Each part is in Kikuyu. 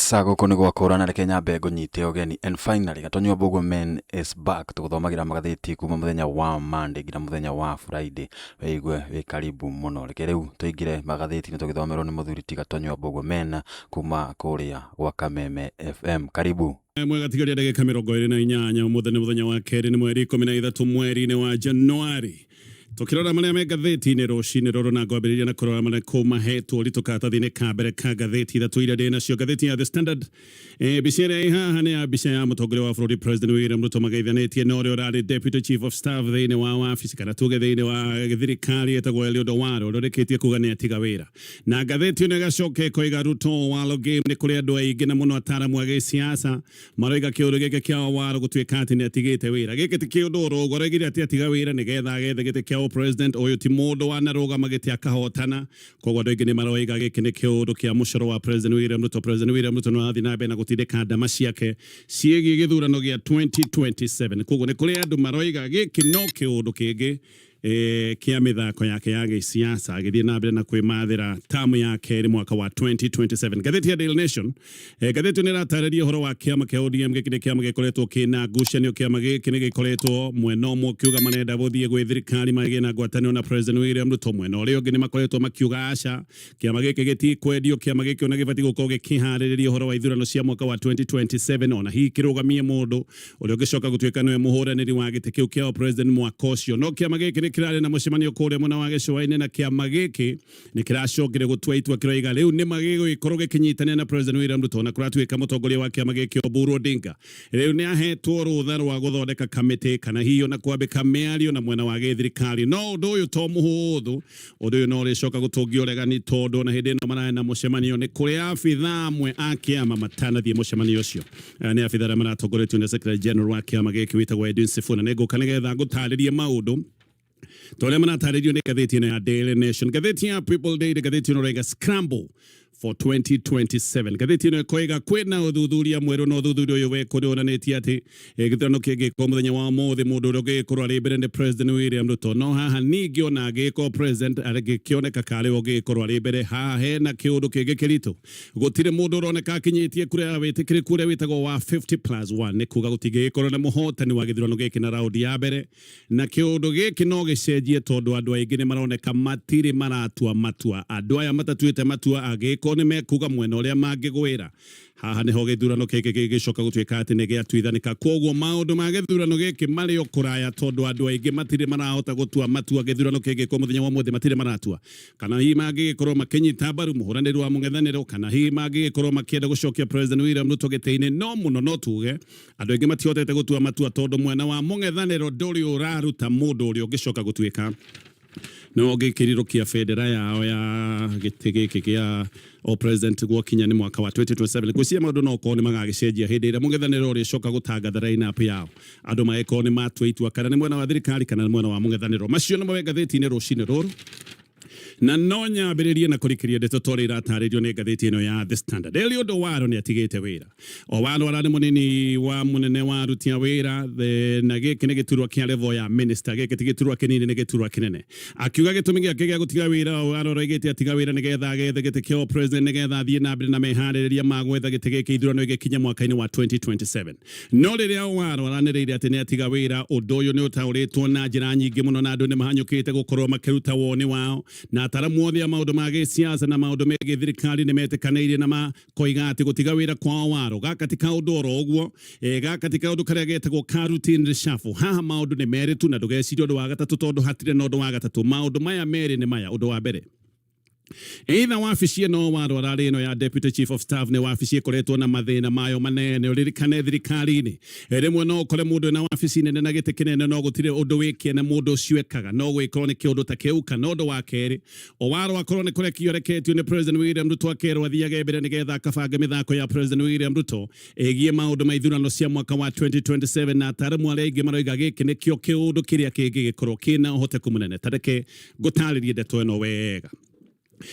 Yes, gũkũ nĩ gwakũra na reke nyambe ngũnyite ũgeni. And finally, Gatonyo Mbũgua Men is back. Tũgũthomagĩra magathĩti kuma mũthenya wa Monday nginya mũthenya wa Friday. Wĩigue wĩ karibu mũno. Reke rĩu tũingĩre magathĩti-inĩ tũgĩthomerwo nĩ mũthuri ti Gatonyo Mbũgua Men kuma kũrĩa gwa Kameme FM. Karibu. Mwega tigaria ndagĩka 28. Ũmũthĩ nĩ mũthenya wa kerĩ, nĩ mweri 13 mweri-inĩ wa Januari. Tũkĩrora marĩa me ngathĩti-inĩ rũcinĩ rũrũ, na ngwambĩrĩria na kũrora marĩkũ mahetwo ũritũ karatathi-inĩ ka mbere ka ngathĩti ithatũ iria ndĩ nacio. Ngathĩti ya The Standard, mbica ĩrĩa ĩ haha nĩ ya mbica ya mũtongoria wa bũrũri President William Ruto mageithanĩtie na ũrĩa ũrarĩ Deputy Chief of Staff thĩinĩ wa wabici kana tuge thĩinĩ wa thirikari etagwo Eliud Owalo, ũrĩa ũrĩkĩtie kuga nĩ atiga wĩra. Na ngathĩti ĩno ĩgacoka ĩkoiga Ruto Owalo game. Nĩ kũrĩ andũ aingĩ na mũno ataramu a gĩsiasa maroiga kĩũndũ gĩkĩ kĩa Owalo gũtuĩka atĩ nĩ atigĩte wĩra gĩkĩ ti kĩũndũ oro ũguo. Aroigire atĩ atiga wĩra nĩgetha agethe gĩtĩ kĩa ũpresident. Ũyũ ti mũndũ wanarũgama gĩtĩ akahotana, koguo andũ aingĩ nĩ maroiga gĩkĩ nĩ kĩũndũ kĩa mũcoro wa President William Ruto. President William Ruto nĩ arathiĩ na mbere na gũtindĩka ndama ciake ciĩgiĩ gĩthurano gĩa 2027. Koguo nĩ kũrĩ andũ maroiga gĩkĩ no kĩũndũ kĩngĩ kĩa mĩthako yake ya gĩsiasa agĩthiĩ na mbere na kwĩmathĩra tamu ya kerĩ mwaka wa 2027. Ngathĩti ya Daily Nation, ngathĩti nĩ ĩratarĩria ũhoro wa kĩama kĩa ODM. Gĩkĩ nĩ kĩama gĩkoretwo kĩna ngucanio. Kĩama gĩkĩ nĩ gĩkoretwo mwena ũmwe ũkiuga marenda gũthiĩ gwĩ thirikari magĩe na ngwatanĩro na President William Ruto. Mwena ũrĩa ũngĩ nĩ makoretwo makiuga aca, kĩama gĩkĩ gĩtikwendio, kĩama gĩkĩ ona gĩbatiĩ gũkorwo gĩkĩharĩrĩria ũhoro wa ithurano cia mwaka wa 2027, ona hihi kĩrũgamie mũndũ ũrĩa ũngĩcoka gũtuĩka nĩwe mũhũranĩri wa gĩtĩ kĩu kĩa president mwaka ũcio. No kĩama gĩkĩ nĩ kĩrarĩ na mũcemanio kũrĩa mwena wa gĩcũa-inĩ, na kĩama gĩkĩ nĩ kĩracokire gũtua itua, kĩroiga rĩu nĩ magĩgũkorwo gĩkĩnyitanĩra na President William Ruto. Na kũratuĩka mũtongoria wa kĩama gĩkĩ Oburu Odinga rĩu nĩ ahetwo rũtha rwa gũthondeka kamĩtĩ kana hihi ona kwambĩka mĩario na mwena wa gĩthirikari. No ũndũ ũyũ to mũhũthũ, ũndũ ũyũ no ũrĩcoka gũtũngia ũregani, tondũ ona hĩndĩ ĩno mararĩ na mũcemanio nĩ kũrĩ abithaa amwe a kĩama matanathiĩ mũcemanio ũcio. Aya nĩ abithaa arĩa maratongoretio nĩ Secretary General wa kĩama gĩkĩ wĩtagwo Edwin Sifuna. Nĩ ngũka nĩgetha ngũtarĩrie maũndũ ta ũrĩa maratarĩrio nĩ ngathĩti ĩno ya Daily Nation. Ngathĩti ya People Daily, ngathĩti ĩno ĩroiga scramble for 2027. Ngathĩti ĩno ĩkoiga kwĩna ũthuthuria mwerũ, na ũthuthuria ũyũ wekwo nĩ wonanĩtie atĩ gĩthurano kĩngĩkwo mũthenya wa ũmũthĩ, mũndũ ũrĩa ũngĩgĩkorwo arĩ mbere nĩ President William Ruto. No haha ningĩ ona angĩgĩkorwo President agĩkĩoneka karĩ we ũngĩgĩkorwo arĩ mbere, haha hena kĩũndũ kĩngĩ kĩritũ. Gũtirĩ mũndũ ũroneka akinyĩtie kura ya wĩtĩkĩrĩku ũrĩa wĩtagwo wa 50 plus 1, nĩ kuga gũtingĩgĩkorwo na mũhotani wa gĩthurano gĩkĩ na raundi ya mbere. Na kĩũndũ gĩkĩ no gĩcenjie, tondũ andũ aingĩ nĩ maroneka matirĩ maratua matua. Andũ aya matatuĩte matua angĩgĩkorwo nĩ mekuga mwena ũrĩa mangĩgwĩra, haha nĩho gĩthurano gĩkĩ gĩgĩcoka gũtuĩka atĩ nĩ gĩatuithanĩka. Kwoguo maũndũ ma gĩthurano gĩkĩ marĩ o kũraya, tondũ andũ aingĩ matirĩ marahota gũtua matua. Gĩthurano kĩngĩkwo mũthenya wa ũmũthĩ, matirĩ maratua kana hihi mangĩgĩkorwo makĩnyita mbaru mũhũranĩri wa mũng'ethanĩro, kana hihi mangĩgĩkorwo makĩenda gũcokia President William Ruto gĩtĩ-inĩ. No mũno no tuge andũ aingĩ matihotete gũtua matua, tondũ mwena wa mũng'ethanĩro ndũrĩ ũraruta mũndũ ũrĩa ũngĩcoka gũtuĩka nĩwe ũngĩkĩrirũkia bendera yao ya gĩtĩ gĩkĩ gĩa o president gwakinya nĩ mwaka wa 2027. Ngwĩciria maũndũ no korwo nĩ magagĩcenjia hĩndĩ ĩrĩa mũng'ethanĩro ũrĩcoka gũtangatha line up yao, andũ magĩkorwo nĩ matua itua kana nĩ mwena wa thirikari kana nĩ mwena wa mũng'ethanĩro. Macio nĩmo me ngathĩti-inĩ rũcinĩ rũrũ, na no nyambĩrĩrie na kũrikĩria ndeto ta ũrĩa iratarĩrio nĩ ngathĩti ĩno ya The Standard. Eliud Owalo nĩ atigĩte wĩra. Owalo ararĩ mũnini wa mũnene wa aruti a wĩra, na gĩkĩ nĩ gĩturwa kĩa level ya minister. Gĩkĩ ti gĩturwa kĩnini, nĩ gĩturwa kĩnene. Akiuga gĩtũmi gĩake gĩa gũtiga wĩra, Owalo aroigĩte atiga wĩra nĩgetha agethe gĩtĩ kĩa president, nĩgetha athiĩ na mbere na meharĩrĩria ma gwetha gĩtĩ gĩkĩ ithurano igĩkinya mwaka-inĩ wa 2027. No rĩrĩa Owalo aranĩrĩire atĩ nĩ atiga wĩra, ũndũ ũyũ nĩ ũtaũrĩtwo na njĩra nyingĩ mũno, na andũ nĩ mahanyũkĩte gũkorwo makĩruta woni wao. Na ataramu othe a maũndũ ma gĩsiasa na maũndũ megiĩ thirikari nĩ metĩkanĩirie na makoiga atĩ gũtiga wĩra kwa Owalo gaka ti kaũndũ oro ũguo. Gaka ti kaũndũ karĩa getagwo ka routine reshuffle. Haha maũndũ nĩ merĩ tu, na ndũgecirie ũndũ wa gatatũ, tondũ hatirĩ na ũndũ wa gatatũ. Maũndũ maya merĩ nĩ maya. Ũndũ wa mbere, either wabici ĩno Owalo ararĩ ĩno ya Deputy Chief of Staff nĩ wabici ĩkoretwo na mathĩna mayo manene. Ũririkane thirikari-inĩ rĩmwe no ũkore mũndũ ena wabici nene na gĩtĩ kĩnene, no gũtirĩ ũndũ wĩ kĩene mũndũ ũcio ekaga. No gũgĩkorwo nĩ kĩũndũ ta kĩu. Kana ũndũ wa kerĩ, Owalo akorwo nĩ kũrekio areketio nĩ President William Ruto, akerwo athiage mbere nĩgetha akabange mĩthako ya President William Ruto ĩgiĩ maũndũ ma ithurano cia mwaka wa 2027. Na ataramu arĩa aingĩ maroiga gĩkĩ nĩkĩo kĩũndũ kĩrĩa kĩngĩgĩkorwo kĩna ũhoteku mũnene. Ta reke ngũtarĩrie ndeto ĩno wega.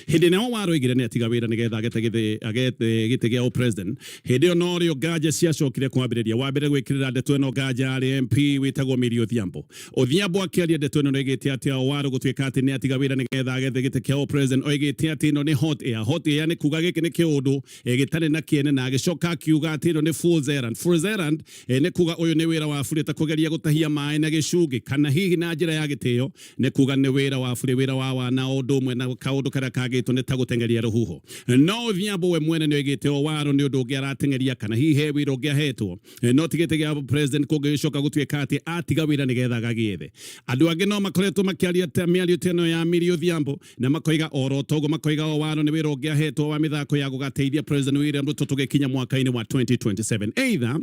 Hĩndĩ ĩrĩa Owaro oigire nĩ atiga wĩra nĩgetha agete gĩthĩ agete gĩtĩ gĩa president, hĩndĩ ĩyo norĩo nganja ciacokire kwambĩrĩria. Wa mbere gwĩkĩrĩra ndeto ĩno nganja arĩ MP wĩtagwo Millie Odhiambo. Odhiambo akĩaria ndeto ĩno nĩoigĩte atĩ Owaro gũtuĩka atĩ nĩ atiga wĩra nĩgetha agethe gĩtĩ kĩa president, oigĩte atĩ ĩno nĩ hot air. Hot air nĩ kuga gĩkĩ nĩ kĩũndũ gĩtarĩ na kĩene, na agĩcoka akiuga atĩ ĩno nĩ fool's errand. Fool's errand nĩ kuga ũyũ nĩ wĩra wa burĩ ta kũgeria gũtahia maĩ na gĩcungi, kana hihi na njĩra ya gĩtĩo nĩ kuga nĩ wĩra wa burĩ, wĩra wa wana o ũndũ ũmwe na kaũndũ karĩa kagĩtwo nĩ ta gũteng'eria rũhuho. No Odhiambo we mwene nĩ oigĩte Owaro nĩ ũndũ ũngĩ arateng'eria, kana hihi he wĩra ũngĩ ahetwo, no ti gĩtĩ gĩa president kũngĩgĩcoka gũtuĩka atĩ atiga wĩra nĩgetha agagĩethe. Andũ angĩ no makoretwo makĩaria mĩario ta ĩno ya Millie Odhiambo, na makoiga oro toguo, makoiga Owaro nĩ wĩra ũngĩ ahetwo wa mĩthako ya gũgateithia President William Ruto tũgĩkinya mwaka-inĩ wa 2027. Either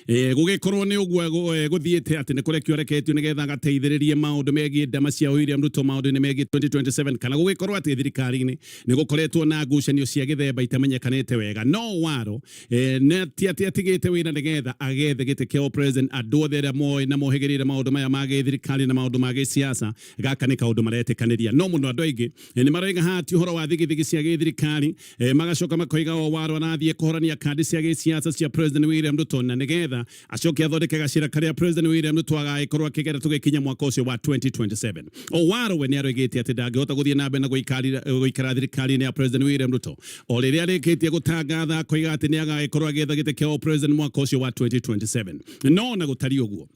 gũgĩkorwo nĩ ũguo gũthiĩte atĩ nĩ kũrekio areketio nĩgetha agateithĩrĩrie maũndũ megiĩ ndama cia William Ruto maũndũ-inĩ megiĩ 2027, kana gũgĩkorwo atĩ thirikari-inĩ nĩ gũkoretwo na ngucanio cia gĩthemba itamenyekanĩte wega, no Waro nĩ ti atĩ atigĩte wĩra nĩgetha agethe gĩtĩ kĩa president. Andũ othe arĩa moĩ na mohĩgĩrĩire maũndũ maya ma gĩthirikari na maũndũ ma gĩsiasa, gaka nĩ kaũndũ maretĩkanĩria. No mũno andũ aingĩ nĩ maroiga haha ti ũhoro wa thigithigi cia gĩthirikari, magacoka makoiga o Waro arathiĩ kũhorania kandi cia gĩsiasa cia President William Ruto, na nĩgetha acoke athondeke gacĩra karĩa President William Ruto agagĩkorwo akĩgera tũgĩkinya mwaka ũcio wa 2027. O Waro we nĩ aroigĩte atĩ ndangĩhota gũthiĩ na mbere na gũikara thirikari-inĩ ya President William Ruto o rĩrĩa arĩkĩtie gũtangatha akoiga atĩ nĩ agagĩkorwo agĩetha gĩtĩ kĩa president mwaka ũcio wa 2027. No ona gũtariĩ ũguo,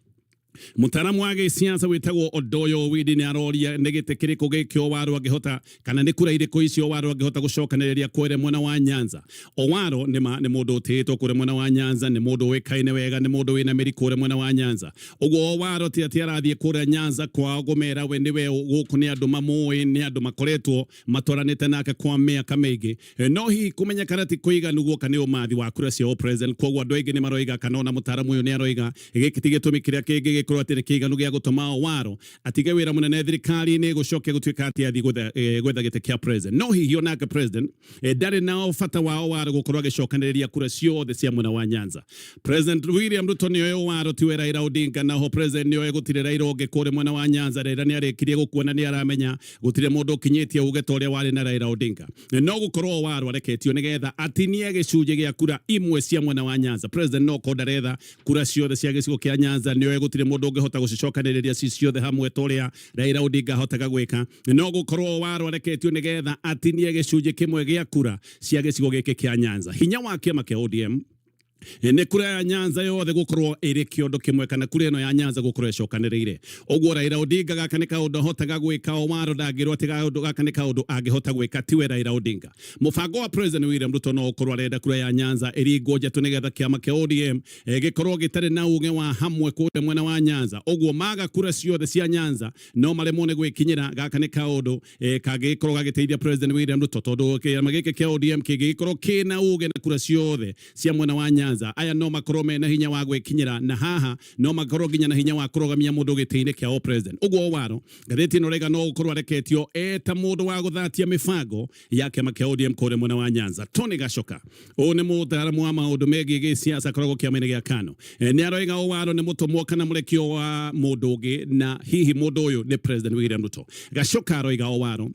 mũtaaramu wa gĩsiasa wĩtagwo Odoyo Owidi nĩ aroria nĩ gĩtĩ kĩrĩkũ gĩkĩ Owaro angĩhota, kana nĩ kura irĩkũ icio Owaro angĩhota gũcokanĩrĩria kũrĩa mwena wa Nyanza. Owaro nĩ ma nĩ mũndũ ũtĩĩtwo kũrĩa mwena wa Nyanza, nĩ mũndũ ũĩkaine wega, nĩ mũndũ wĩna mĩri kũrĩa mwena wa Nyanza. Ũguo Owaro ti atĩ arathiĩ kũrĩa Nyanza kwao kũmera we nĩwe, gũkũ nĩ andũ mamũĩ, nĩ andũ makoretwo matwaranĩte nake kwa mĩaka mĩingĩ. No hihi kũmenyekana ti kũiganu guoka nĩ ũmathi wa kura cia president. Koguo andũ aingĩ nĩ maroiga, kana ona mũtaaramu ũyũ nĩ aroiga, gĩkĩ ti gĩtũmi kĩrĩa kĩngĩgĩkorwo atĩ nĩ kĩiganu gĩa gũtũma Owaro atige wĩra mũnene thirikari-inĩ gũcoke gũtuĩka atĩ athiĩ gwetha gĩtĩ kĩa president. No hihi onake president ndarĩ na bata wa Owaro gũkorwo agĩcokanĩrĩria kura ciothe cia mwena wa Nyanza. President William Ruto nĩoĩ Owaro tiwe Raila Odinga, naho president nĩoĩ gũtirĩ Raila ũngĩ kũrĩa mwena wa Nyanza. Raila nĩ arĩkirie gũkua na nĩ aramenya gũtirĩ mũndũ ũkinyĩtie uge ta ũrĩa warĩ na Raila Odinga. No gũkorwo Owaro areketio nĩgetha atinie gĩcunjĩ gĩa kura imwe cia mwena wa Nyanza. President no korwo ndaretha kura ciothe cia gĩcigo kĩa Nyanza, nĩoĩ gũtirĩ mũndũ ũngĩhota gũcicokanĩrĩria ci ciothe hamwe ta ũrĩa Raila Odinga ahotaga gwĩka. No gũkorwo Owaro areketio nĩgetha atinie gĩcunjĩ kĩmwe gĩa kura cia gĩcigo gĩkĩ kĩa Nyanza. Hinya wa kĩama kĩa ODM nĩ kura ya Nyanza yothe gũkorwo ĩrĩ kĩondo kĩmwe, kana kura ĩno ya Nyanza gũkorwo ĩcokanĩrĩire ũguo. Raila Odinga gaka nĩ kaũndũ ahotaga gwĩka. Owaro ndangĩrwo atĩ kaũndũ gaka nĩ kaũndũ angĩhota gwĩka, tiwe Raila Odinga. Mũbango wa President William Ruto no ũkorwo arenda kura ya Nyanza ĩringwo njatũ nĩgetha kĩama kĩa ODM gĩkorwo gĩtarĩ na uge wa hamwe kũrĩa mwena wa Nyanza. Ũguo maga kura ciothe cia Nyanza no maremwo nĩ gwĩkinyĩra. Gaka nĩ kaũndũ kangĩgĩkorwo gagĩteithia President William Ruto, tondũ kĩama gĩkĩ kĩa ODM kĩngĩgĩkorwo kĩna uge na kura ciothe cia mwena wa Nyanza, aya no makorwo mena hinya wa gwĩkinyĩra, na haha no makorwo nginya na hinya wa kũrũgamia mũndũ gĩtĩ-inĩ kĩa president. Ũguo Owaro, ngathĩti ĩno raiga, no gũkorwo areketio eta mũndũ wa gũthatia mĩbango ya kĩama kĩa ODM kũrĩa mwena wa Nyanza. Tony Gacoka, ũyũ nĩ mũtaaramu wa maũndũ megiĩ gĩsiasa, akoragwo kĩama-inĩ gĩa KANU, nĩ aroiga Owaro nĩ mũtũmwo kana mũrekio wa mũndũ ũngĩ, na hihi mũndũ ũyũ nĩ President William Ruto. Gacoka aroiga Owaro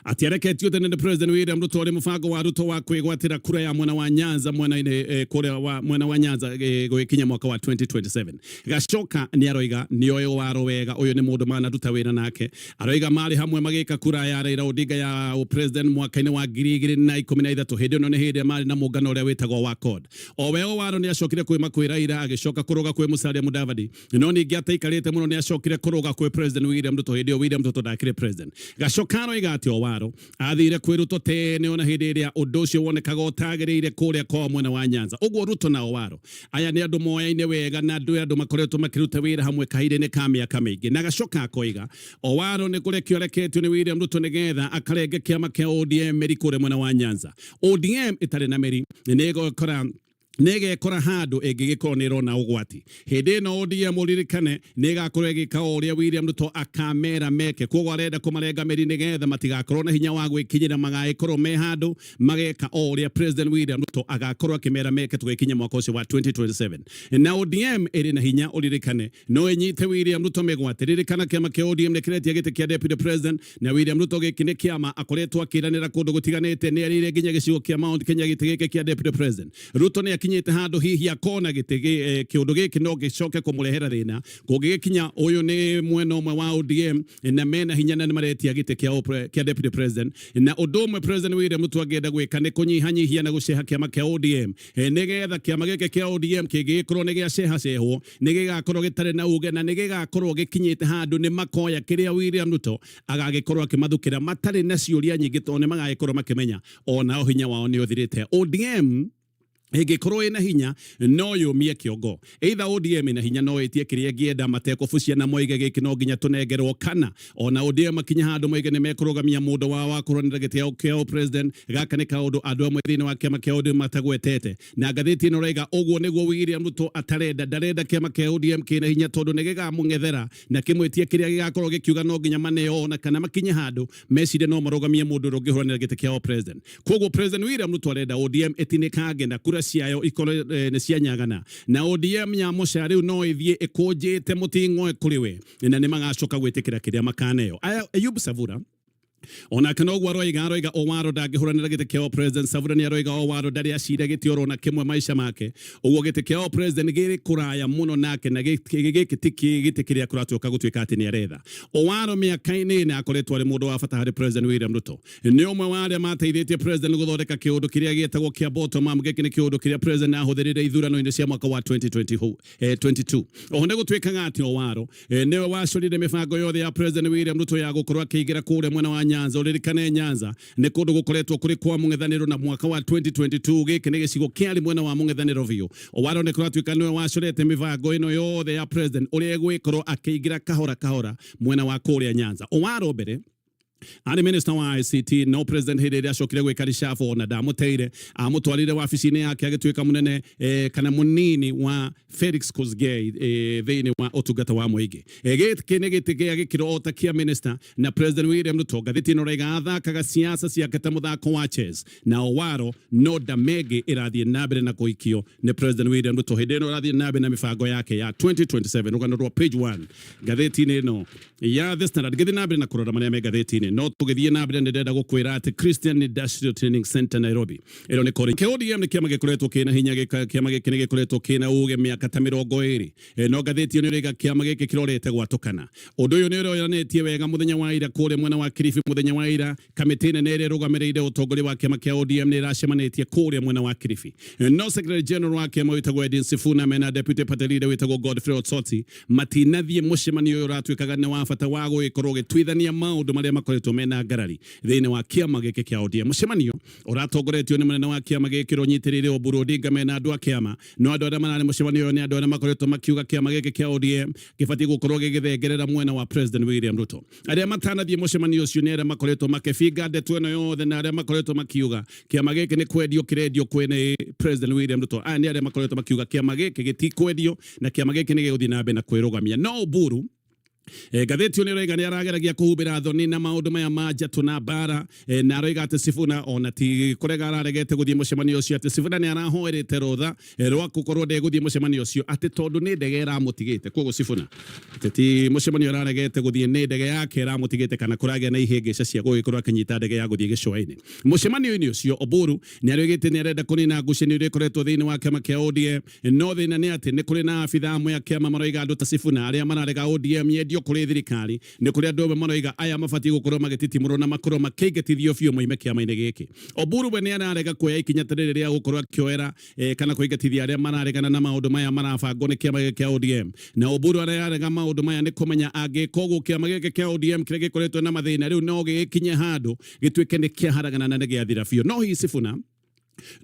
atĩ areketio tene nĩ President William Ruto ũrĩ mũbango wa Ruto wa kwĩgwatĩra kura ya mwena wa Nyanza mwena-inĩ kũrĩa wa mwena wa Nyanza gũgĩkinya mwaka wa 2027. Gacoka nĩ aroiga nĩoĩ Owaro wega, ũyũ nĩ mũndũ manaruta wĩra nake. Aroiga marĩ hamwe magĩka kura ya Raila Odinga ya president mwaka-inĩ wa 2013. Hĩndĩ ĩno nĩ hĩndĩ marĩ na mũngano ũrĩa wĩtagwo wa CORD. O we Owaro nĩ acokire kwĩma kwĩ Raila, agĩcoka kũrũga kwĩ Musalia Mudavadi, no ningĩ ataikarĩte mũno nĩ acokire kũrũga kwĩ President William Ruto. Hĩndĩ ĩyo William Ruto ndakĩrĩ president. Gacoka aroiga atĩ Owaro athire kwĩ Ruto tene ona hĩndĩ ĩrĩa ũndũ ũcio wonekaga ũtagĩrĩire kũrĩa kwao mwena wa Nyanza. Ũguo Ruto na Owaro aya nĩ andũ moyaine wega na andũ makoretwo makĩruta wĩra hamwe kahinda-inĩ ka mĩaka mĩingĩ. Na Gacoka akoiga Owaro nĩ kũrekio areketio nĩ William Ruto nĩgetha akarenge kĩama kĩa ODM mĩri kũrĩa mwena wa Nyanza. ODM ĩtarĩ na mĩri nĩ ĩgũkora. Nĩ ĩgekora handũ ĩngĩgĩkorwo nĩ ĩrona ũgwati hĩndĩ ĩno. ODM, ũririkane, nĩ ĩgakorwo ĩgĩka o ũrĩa William Ruto akamera meke. Koguo arenda kũmarenga mĩri nĩgetha matigakorwo na hinya wa gwĩkinyĩra, magagĩkorwo me handũ mageka o ũrĩa President William Ruto agakorwo akĩmera meke tũgĩkinya mwaka ũcio wa 2027. Na ODM ĩrĩ na hinya, ũririkane, no ĩnyite William Ruto mĩgwate. Ririkana, kĩama kĩa ODM nĩ kĩretia gĩtĩ kĩa deputy president, na William Ruto gĩkĩ nĩ kĩama akoretwo akĩranĩra kũndũ gũtiganĩte. Nĩ erĩire nginya gĩcigo kĩa Mount Kenya gĩtĩ gĩkĩ kĩa deputy president. Ruto nĩ akinyĩte handũ hihi akona gĩtĩ kĩũndũ gĩkĩ no gĩcoke kũmũrehera thĩna kũngĩgĩkinya. Ũyũ nĩ mwena ũmwe wa ODM na mena hinya na nĩ maretia gĩtĩ kĩa deputy president. Na ũndũ ũmwe President William Ruto angĩenda gwĩka nĩ kũnyihanyihia na gũceha kĩama kĩa ODM, nĩgetha kĩama gĩkĩ kĩa ODM kĩngĩgĩkorwo nĩ gĩacehacehwo, nĩ gĩgakorwo gĩtarĩ na uge na nĩ gĩgakorwo gĩkinyĩte handũ nĩ makoya kĩrĩa William Ruto agagĩkorwo akĩmathukĩra matarĩ na ciũria nyingĩ, tondũ nĩ magagĩkorwo makĩmenya onao hinya wao nĩ ũthirĩte. ODM ĩngĩkorwo ĩna hinya no yũmie kĩongo. Either ODM ĩna hinya no ĩtie kĩrĩa ĩngĩenda matekũbucia na moige gĩkĩ no nginya tũnengerwo, kana ona ODM makinya handũ moige nĩ mekũrũgamia mũndũ wao wa kũrũanĩra gĩtĩ kĩa president. Gaka nĩ kaũndũ andũ amwe thĩinĩ wa kĩama kĩa ODM matagwetete, na ngathĩti ĩno raiga ũguo nĩguo William Ruto atarenda. Ndarenda kĩama kĩa ODM kĩna hinya, tondũ nĩ gĩgamũng'ethera na kĩmwĩtie kĩrĩa gĩgakorwo gĩkiuga no nginya maneo, ona kana makinye handũ mecirie no marũgamie mũndũ ũrĩa ũngĩhũranĩra gĩtĩ kĩa president. Koguo President William Ruto arenda ODM ĩtinĩkange na kura ciayo ikorwo nĩ cianyagana, na ODM ya mũca rĩu no ĩthiĩ ĩkũnjĩte mũting'oe kũrĩ we, na nĩ magacoka gwĩtĩkĩra kĩrĩa makaneo. Ayub Savura onake noguo aroiga Owaro ndangĩhũranĩra gĩtĩ kĩa president. Savura nĩ aroiga Owaro ndarĩ acira gĩtĩ oro na kĩmwe maica make, ũguo gĩtĩ kĩa president gĩrĩ kũraya mũno nake, na gĩkĩ ti gĩtĩ kĩrĩa kũratuĩka gũtuĩka atĩ nĩ aretha. Owaro mĩaka-inĩ ĩna akoretwo arĩ mũndũ wa bata harĩ President William Ruto. Nĩ ũmwe wa arĩa mateithĩtie president gũthondeka kĩũndũ kĩrĩa gĩetagwo kĩa bottom up. Gĩkĩ nĩ kĩũndũ kĩrĩa president ahũthĩrire ithurano-inĩ cia mwaka wa 2022. Oho nĩ gũtuĩkaga atĩ Owaro nĩwe wacorire mĩbango yothe ya President William Ruto ya gũkorwo akĩingĩra kũrĩa mwena wa Nyanza. Ũririkane, Nyanza nĩ kũndũ gũkoretwo kũrĩ kwa mũng'ethanĩro, na mwaka wa 2022 gĩkĩ nĩ gĩcigo kĩarĩ mwena wa mũng'ethanĩro biũ. Owaro nĩ kũratuĩka nĩwe wacorete mĩbango ĩno yothe ya president, ũrĩa egwĩkorwo akĩingĩra kahora kahora mwena wa kũrĩa Nyanza. Owaro mbere arĩ minister wa ICT, no president hĩndĩ ĩrĩa acokire gwĩka reshuffle ona ndamũteire, amũtwarire wabici-inĩ yake agĩtuĩka mũnene kana mũnini wa Felix Kosgei thĩinĩ wa ũtungata wa mũingĩ. Gĩkĩ nĩ gĩtĩ gĩa gĩkĩro o ta kĩa minister, na President William Ruto, ngathĩti ĩno raiga, athakaga siasa ciake ta mũthako wa chess na Owaro no ndamengĩ ĩrathiĩ na mbere na kũikio nĩ President William Ruto hĩndĩ ĩno ĩrathiĩ na mbere na mĩbango yake ya 2027. Rũgano rwa page 1 ngathĩti-inĩ ĩno ya The Standard. Ngĩthiĩ na mbere na kũrora marĩa me ngathĩti-inĩ, no tũgĩthiĩ na mbere nĩ ndĩrenda gũkwĩra atĩ Christian Industrial Training Center Nairobi ĩno nĩ kore. ODM nĩ kĩama gĩkoretwo kĩna hinya, kĩama gĩkĩ nĩ gĩkoretwo kĩna uge mĩaka ta 20. No ngathĩti ĩno ĩraiga kĩama gĩkĩ kĩrorete gwatũkana. Ũndũ ũyũ nĩ ũronanĩtie wega mũthenya wa ira kũrĩa mwena wa Kilifi. Mũthenya wa ira kamĩtĩ nene ĩrĩa ĩrũgamĩrĩire ũtongoria wa kĩama kĩa ODM nĩ ĩracemanĩtie kũrĩa mwena wa Kilifi, no Secretary General wa kĩama wĩtagwo Edwin Sifuna mena Deputy Party Leader wĩtagwo Godfrey Osotsi matinathiĩ mũcemanio ũyũ ũratuĩkaga nĩ wa bata wa gũgĩkorwo ũgĩtuithania maũndũ marĩa makoretwo mena ngarari thĩinĩ wa kĩama gĩkĩ kĩa ODM. Mũcemanio ũratongoretio nĩ mũnene wa kĩama gĩkĩ ũrĩa ũnyitĩrĩire Oburu Odinga mena andũ a kĩama, no andũ arĩa mararĩ mũcemanio ũyũ nĩ andũ arĩa makoretwo makiuga kĩama gĩkĩ kĩa ODM gĩbatiĩ gũkorwo gĩgĩthengerera mwena wa President William Ruto. Arĩa matanathiĩ mũcemanio ũcio nĩ arĩa makoretwo makĩbinga ndeto ĩno yothe na arĩa makoretwo makiuga kĩama gĩkĩ nĩ kwendio kĩrendio kwĩ nĩ President William Ruto. Aya nĩ arĩa makoretwo makiuga kĩama gĩkĩ gĩtikwendio na kĩama gĩkĩ nĩ gĩgũthiĩ na mbere na kwĩrũgamia. No Oburu, ngathĩti ĩyo nĩ ĩroiga nĩ arageragia kũhumbĩra thoni na maũndũ maya ma njatũ na mbara, na aroiga atĩ Sifuna ona ti kũrega araregete gũthiĩ mũcemanio ũcio, atĩ Sifuna nĩ arahoerete rũtha rwa gũkorwo ndegũthiĩ mũcemanio ũcio, atĩ tondũ nĩ ndege ĩramũtigĩte. Koguo Sifuna atĩ ti mũcemanio araregete gũthiĩ, nĩ ndege yake ĩramũtigĩte kana kũragĩa na ihĩngĩca cia gũgĩkorwo akĩnyita ndege ya gũthiĩ gĩcũa-inĩ. Mũcemanio-inĩ ũcio Oburu nĩ aroigĩte nĩ arenda kũnina ngucanio iria ikoretwo thĩinĩ wa kĩama kĩa ODM, no thĩna nĩ atĩ nĩ kũrĩ na abitha amwe a kĩama maroiga andũ ta Sifuna arĩa mararega ODM yendio kũrĩ thirikari. Nĩ kũrĩ andũ amwe maroiga aya mabatiĩ gũkorwo magĩtitimũrwo na makorwo makĩingatithio biũ moime kĩama-inĩ gĩkĩ. Oburu we nĩ ararega kuoya ikinya ta rĩrĩ rĩa gũkorwo akĩoera kana kũingatithia arĩa mararegana na maũndũ maya marabangwo nĩ kĩama gĩkĩ kĩa ODM. Na Oburu ararega maũndũ maya nĩ kũmenya angĩka ũguo, kĩama gĩkĩ kĩa ODM kĩrĩa gĩkoretwo na mathĩna rĩu no gĩgĩkinye handũ gĩtuĩke nĩ kĩaharagana na nĩ gĩathira biũ. No hihi Sifuna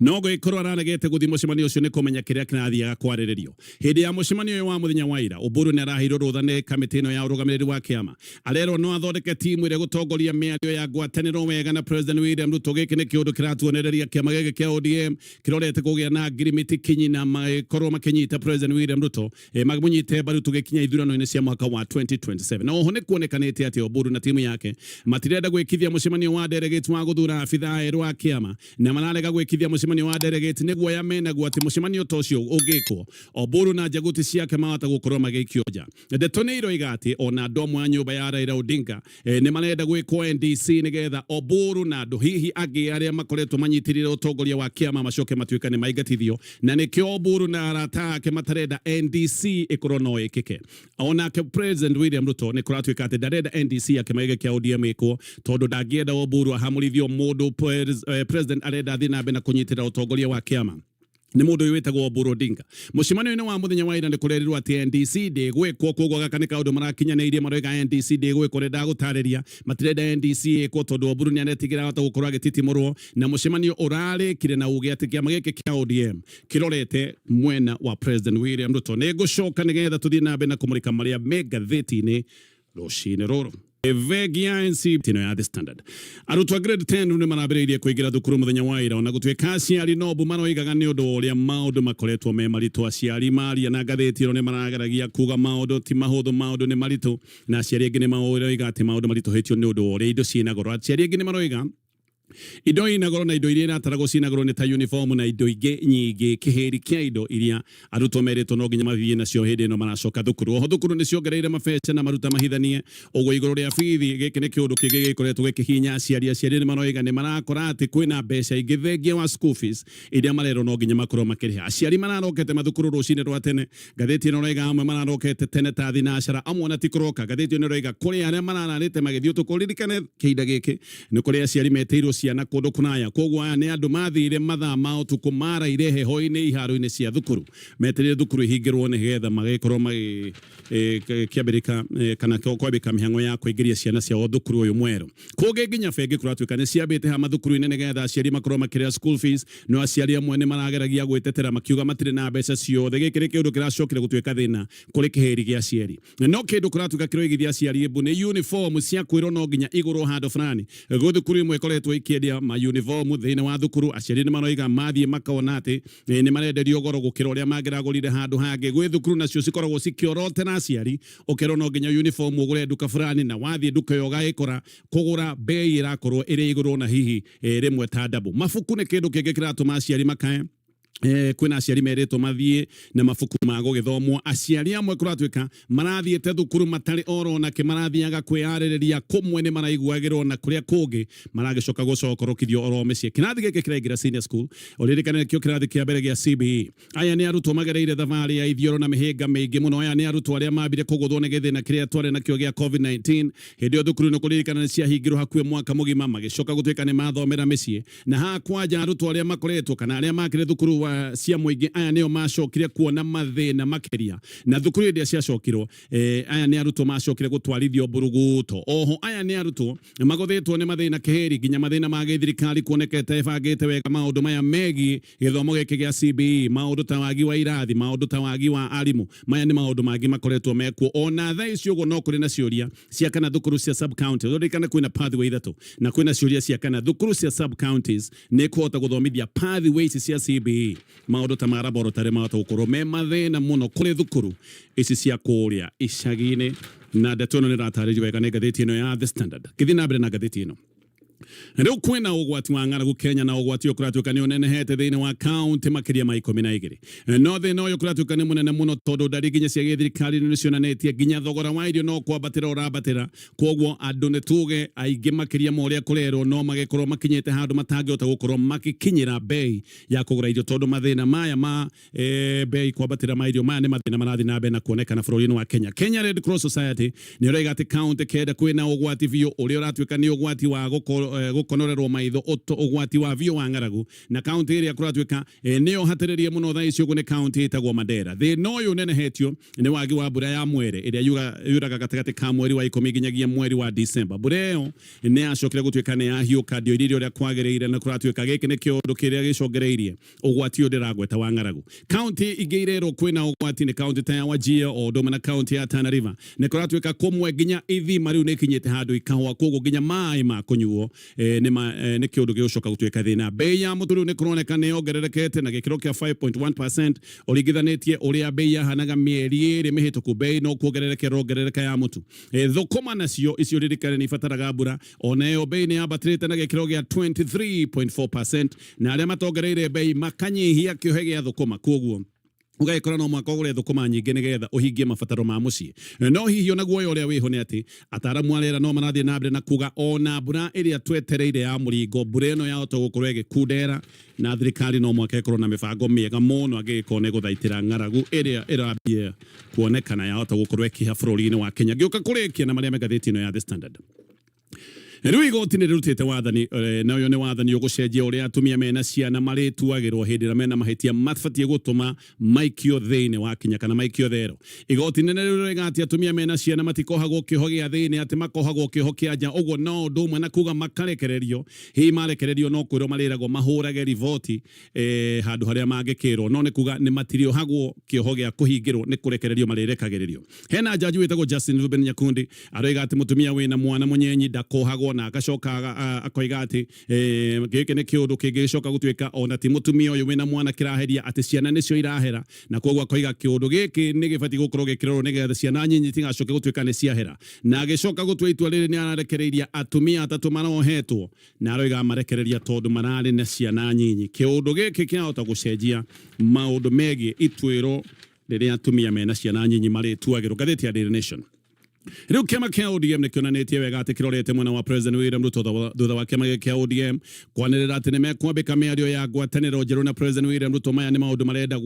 No gũgĩkorwo araregete gũthiĩ mũcemanio ũcio nĩ kũmenya kĩrĩa kĩrathiaga kwarĩrĩrio. Hĩndĩ ya mũcemanio ũyũ wa mũthenya wa ira, Oburu nĩ araheirwo rũtha nĩ kamĩtĩ ĩno ya ũrũgamĩrĩri wa kĩama. Arerwo no athondeke timu ĩrĩa ĩgũtongoria mĩario ya ngwatanĩro wega na President William Ruto. Gĩkĩ nĩ kĩũndũ kĩratuonereria kĩama gĩkĩ kĩa ODM kĩrorete kũgĩa na ngirimiti kinyi na magĩkorwo makĩnyita President William Ruto mamũnyite mbaru tũgĩkinya ithurano-inĩ cia mwaka wa 2027. Na oho nĩ kuonekanĩte atĩ Oburu na timu yake matirenda gwĩkithia mũcemanio wa delegates wa gũthura abithaa erũ a kĩama, na mararega gwĩkithia mũcemanio wa delegates nĩ guoya menaguo atĩ mũcemanio ta ũcio ũngĩkwo, Oburu na njaguti ciake mahota gũkorwo magĩikio nja. Ndeto nĩ iroiga atĩ ona andũ amwe a nyũmba ya Raila Odinga nĩ marenda gwĩkwo NDC nĩgetha Oburu na andũ hihi angĩ arĩa makoretwo manyitĩrĩire ũtongoria wa kĩama macoke matuĩka nĩ maingatithio, na nĩkĩo Oburu na arata ake matarenda NDC ĩkorwo no ĩkĩke. Onake President William Ruto nĩ kũratuĩka atĩ ndarenda NDC ya kĩama gĩkĩ kĩa ODM ĩkwo, tondũ ndangĩenda Oburu ahamũrithio mũndũ. President arenda athiĩ na mbere na kũnyitĩrĩra ũtongoria wa kĩama nĩ mũndũ ũyũ wĩtagwo Oburu Odinga. Mũcemanio-inĩ wa mũthenya wa ira nĩ kũrerirwo atĩ NDC ndĩgwĩkwo, koguo gaka nĩ kaũndũ marakinyanĩirie, maroiga NDC ndĩgwĩkwo. Nĩ ndagũtarĩria, matirenda NDC ĩkwo tondũ Oburu nĩ aretigĩra ahota gũkorwo agĩtitimũrwo, na mũcemanio ũrarĩkire na uge atĩ kĩama gĩkĩ kĩa ODM kĩrorete mwena wa President William Ruto. Nĩ ngũcoka nĩgetha tũthiĩ na mbere na kũmũrĩka marĩa me ngathĩti-inĩ rũcinĩ rũrũ. Bengi ya NCB ĩno ya The Standard. Arutwo a grade 10 nĩ marambĩrĩirie kũingĩra thukuru mũthenya wa ira, ona gũtuĩka aciari no mbu maroigaga nĩ ũndũ wa ũrĩa maũndũ makoretwo me maritũ. Aciari maria na ngathĩti ĩno nĩ marageragia kuga maũndũ ti mahũthũ, maũndũ nĩ maritũ, na aciari angĩ nĩ maroiga atĩ maũndũ maritũhĩtio nĩ ũndũ wa ũrĩa indo ciĩna goro. Aciari angĩ nĩ maroiga indo ina goro na indo iria irataragwo ciĩna goro nĩ ta uniform na indo ingĩ nyingĩ, kĩhĩri kĩa indo iria arutwo merĩtwo no nginya mathiĩ nacio hĩndĩ ĩno maracoka thukuru. Oho thukuru nĩ ciongereire mabeca na maruta mahithanie ũguo igũrũ rĩa bithi. Gĩkĩ nĩ kĩũndũ kĩngĩ gĩkoretwo gĩkĩhinya aciari. Aciari nĩ maroiga nĩ marakora atĩ kwĩna mbeca ingĩ thengia wa school fees iria marerwo no nginya makorwo makĩrĩha. Aciari mararokete mathukuru rũcinĩ rwa tene. Ngathĩti ĩno ĩroiga amwe mararokete tene ta thinacara, amwe ona ti kũroka. Ngathĩti ĩno ĩroiga kũrĩ arĩa marararĩte magĩthiĩ ũtukũ. Ririkane kĩhinda gĩkĩ nĩ kũrĩ aciari metĩirwo ciana kũndũ kũraya, koguo aya nĩ andũ mathire mathaa ma ũtukũ, maraire heho-inĩ iharo-inĩ cia thukuru, metereire thukuru ihingĩrwo nĩgetha magĩkorwo magĩkĩambĩrĩka kana kwambĩka mĩhang'o ya kũingĩria ciana ciao thukuru ũyũ mwerũ. Kũngĩ nginya bengi kũratuĩka nĩ ciambĩte ha mathukuru-inĩ nĩgetha aciari makorwo makĩrĩha school fees, no aciari amwe nĩ marageragia gwĩtetera makiuga matirĩ na mbeca ciothe. Gĩkĩ nĩ kĩũndũ kĩracokire gũtuĩka thĩna kũrĩ kĩhĩri gĩa aciari. No kĩndũ kũratuĩka kĩroigithia aciari mbu nĩ uniform cia kwĩrwo no nginya igũrwo handũ fulani. Gwĩ thukuru imwe ikoretwo ikĩendia ma uniform thĩinĩ wa thukuru. Aciari nĩ maroiga mathiĩ makona atĩ nĩ marenderio goro gũkĩra ũrĩa mangĩragũrire handũ hangĩ. Gwĩ thukuru nacio cikoragwo cikĩorotera aciari, ũkerwo no nginya uniform ũgũre nduka fulani, na wathiĩ nduka ĩyo ũgagĩkora kũgũra bei ĩrakorwo ĩrĩ igũrũ na hihi rĩmwe ta double. Mabuku nĩ kĩndũ kĩngĩ kĩratũma aciari makae. Kwĩna aciari merĩtwo mathiĩ na mabuku ma gũgĩthomwo. Aciari amwe kũratuĩka marathiĩte thukuru matarĩ oro nake marathiaga kwĩyarĩrĩria, kũmwe nĩ maraiguagĩrwo na kũrĩa kũngĩ maragĩcoka gũcokorokithio oro mĩciĩ. Kĩrathi gĩkĩ kĩraingĩra senior school, ũririkane nĩkĩo kĩrathi kĩa mbere gĩa CBE. Aya nĩ arutwo magereire thabarĩ ya ithioro na mĩhĩnga mĩingĩ mũno. Aya nĩ arutwo arĩa mambire kũgũthwo nĩ gĩthĩna kĩrĩa twarĩ nakĩo gĩa COVID-19. Hĩndĩ ĩyo thukuru nĩ kũririkana nĩ ciahingirwo hakuhĩ mwaka mũgima, magĩcoka gũtuĩka nĩ mathomera mĩciĩ. Na haha kwanja arutwo arĩa makoretwo kana arĩa makĩrĩ thukuru wa cia mũingĩ, aya nĩo macokire kuona mathĩna makĩria. Na thukuru hĩndĩ ĩrĩa ciacokirwo, aya nĩ arutwo macokire gũtwarithio mburuguto. Oho aya nĩ arutwo magũthĩtwo nĩ mathĩna kĩhĩri, nginya mathĩna ma gĩthirikari kuonekete ĩbangĩte wega maũndũ maya megiĩ gĩthomo gĩkĩ gĩa CBE, maũndũ ta wagi wa irathi, maũndũ ta wagi wa arimũ. Maya nĩ maũndũ mangĩ makoretwo mekuo. Ona thaa ici ũguo no kũrĩ na ciũria cia kana thukuru cia sub county, ũririkane kwĩna pathway ithatũ, na kwĩna ciũria cia kana thukuru cia sub counties nĩ kũhota gũthomithia pathway ici cia CBE. Maũndũ ta ma laboratory mahota gũkorwo me mathĩna mũno kũrĩ thukuru ici cia kũrĩa icagi-inĩ, na ndeto ĩno nĩ ĩratarĩrio wega nĩ ngathĩti ĩno ya The Standard. Ngĩthiĩ na mbere na ngathĩti ĩno, rĩu kwĩna ũgwati wa ng'aragu Kenya, na ũgwati ũyũ kũratuĩka nĩ ũnenehete thĩinĩ wa kaunti makĩria ma 12. No thĩna ũyũ kũratuĩka nĩ mũnene mũno tondũ ndari nginya cia gĩthirikari nĩ cionanĩtie nginya thogora wa irio no kwambatĩra ũrambatĩra. Koguo andũ nĩ tuge aingĩ makĩria ma ũrĩa kũrerwo no magĩkorwo makinyĩte handũ matangĩhota gũkorwo magĩkinyĩra bei ya kũgũra irio, tondũ mathĩna maya ma bei kwambatĩra ma irio, maya nĩ mathĩna marathiĩ na mbere na kuonekana bũrũri-inĩ wa Kenya. Kenya Red Cross Society nĩ ũroiga atĩ kaunti kenda kwĩna ũgwati biũ ũrĩa ũratuĩka nĩ ũgwati wa gũkorwo gũkonorerwo maitho ũgwati wa biũ wa ng'aragu, na kaunti ĩrĩa kũratuĩka nĩyo hatĩrĩrie mũno thaa ici ũguo nĩ kaunti ĩtagwo Mandera. Thĩna ũyũ ũnenehetio nĩ wagi wa mbura ya mwere ĩrĩa yuraga gatagatĩ ka mweri wa 10 nginyagia mweri wa Disemba. Mbura ĩyo nĩ yacokire gũtuĩka nĩ yahiũka, ndĩoirire ũrĩa kwagĩrĩire, na kũratuĩka gĩkĩ nĩ kĩũndũ kĩrĩa gĩcongereirie ũgwati ũyũ ndĩragweta wa ng'aragu. Kaunti ingĩ irerwo kwĩna ũgwati nĩ kaunti ta ya Wajir o ũndũ ũmwe na kaunti ya Tana River. Nĩ kũratuĩka kũmwe nginya ithima rĩu nĩ ikinyĩte handũ ikahũa, koguo nginya maĩ ma kũnyuo nĩ kĩũndũ gĩgũcoka gũtuĩka thĩna. Bei ya mũtu rĩu nĩ kũroneka nĩ yongererekete na gĩkĩro kĩa 5.1% ũringithanĩtie ũrĩa bei yahanaga mĩeri 2 mĩhĩtũku. Bei no kuongerereka ĩrongerereka ya mũtu. Thũkũma nacio icio ririkane nĩ ibataraga mbura, ona ĩyo bei nĩ yambatĩrĩte na gĩkĩro gĩa 23.4%, na arĩa matongereire bei makanyihia kĩohe gĩa thũkũma, koguo ũgagĩkora no mwaka ũgũre thũkũma nyingĩ nĩgetha ũhingie mabataro ma mũciĩ. No hihi ona guoya ũrĩa wĩho nĩ atĩ ataaramu a rĩera no marathiĩ na mbere na kuga ona mbura ĩrĩa twetereire ya mũringo, mbura ĩno yahota gũkorwo ĩgĩkundera, na thirikari no mwaka ĩkorwo na mĩbango mĩega mũno angĩgĩkorwo nĩ gũthaitĩra ng'aragu ĩrĩa ĩrambia kuonekana yahota gũkorwo ĩkĩha bũrũri-inĩ wa Kenya. Ngĩũka kũrĩkia na marĩa me ngathĩti ĩno ya The Standard. Rĩu igoti nĩ rĩrutĩte wathani, na ũyũ nĩ wathani ũgũcenjia ũrĩa atumia mena ciana marĩtuagĩrwo hĩndĩ ĩrĩa mena mahĩtia mabatiĩ gũtũma maikio thĩinĩ wa kinya kana maikio thero. Igoti nene rĩu rĩroiga atĩ atumia mena ciana matikohagwo kĩoho gĩa thĩinĩ, atĩ makohagwo kĩoho kĩa nja, ũguo no ũndũ ũmwe na kuga makarekererio. Hihi marekererio no kwĩrwo marĩragwo mahũrage riboti handũ harĩa mangĩkĩrwo, no nĩ kuga nĩ matirĩohagwo kĩoho gĩa kũhingĩrwo, nĩ kũrekererio marĩrekagĩrĩrio. Hena jaji wĩtagwo Justin Ruben Nyakundi aroiga atĩ mũtumia wĩna mwana mũnyenyi ndakohagwo, na agacoka akoiga atĩ gĩkĩ nĩ kĩũndũ kĩngĩgĩcoka gũtuĩka ona ti mũtumia ũyũ wĩna mwana kĩraheria, atĩ ciana nĩcio irahera, na koguo akoiga kĩũndũ gĩkĩ nĩ gĩbatiĩ gũkorwo gĩkĩrorwo nĩgetha ciana nyinyi itigacoke gũtuĩka nĩ ciahera. Na agĩcoka gũtua itua rĩrĩ nĩ ararekereiria atumia atatũ marohetwo, na aroiga marekereria tondũ mararĩ na ciana nyinyi. Kĩũndũ gĩkĩ kĩahota gũcenjia maũndũ megiĩ ituĩro rĩrĩa atumia mena ciana nyinyi marĩtuagĩrwo. Ngathĩti ya Daily Nation. Rĩu kĩama kĩa ODM nĩ kĩonanĩtie wega atĩ kĩrorete mwena wa President William Ruto thutha wa kĩama gĩkĩ kĩa ODM kwanĩrĩra atĩ nĩ mekwambĩka mĩario ya ngwatanĩro njerũ na President William Ruto. Maya nĩ maũndũ marenda